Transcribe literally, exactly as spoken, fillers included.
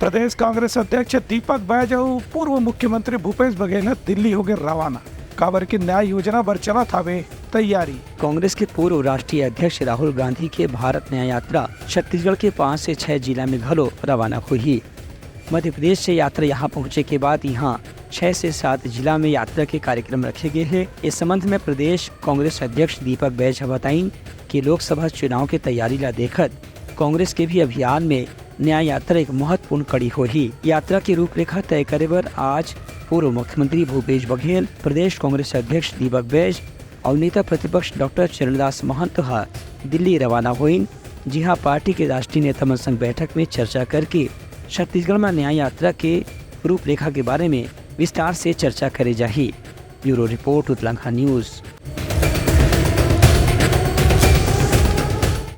प्रदेश कांग्रेस अध्यक्ष दीपक बैज अउ पूर्व मुख्यमंत्री भूपेश बघेल ह दिल्ली होगे रवाना, काबर के न्याय योजना बर चलत हावे तैयारी। कांग्रेस के पूर्व राष्ट्रीय अध्यक्ष राहुल गांधी के भारत न्याय यात्रा छत्तीसगढ़ के पाँच से छह जिला में घलो रवाना होही। मध्य प्रदेश से यात्रा यहाँ पहुँचे के बाद यहाँ छह से सात जिला में यात्रा के कार्यक्रम रखे गए हे। इस संबंध में प्रदेश कांग्रेस अध्यक्ष दीपक बैज ह बताइन कि लोकसभा चुनाव के तैयारी ला देखत कांग्रेस के भी अभियान में न्याय यात्रा एक महत्वपूर्ण कड़ी होही। यात्रा के रूपरेखा तय करे बर आज पूर्व मुख्यमंत्री भूपेश बघेल, प्रदेश कांग्रेस अध्यक्ष दीपक बैज अउ नेता प्रतिपक्ष डॉक्टर चरणदास महंत ह दिल्ली रवाना होइन, जिहां पार्टी के राष्ट्रीय नेता मन संग बैठक में चर्चा करके छत्तीसगढ़ में न्याय यात्रा के रूपरेखा के बारे में विस्तार से चर्चा करे जाही। Bureau report, Utlangha news.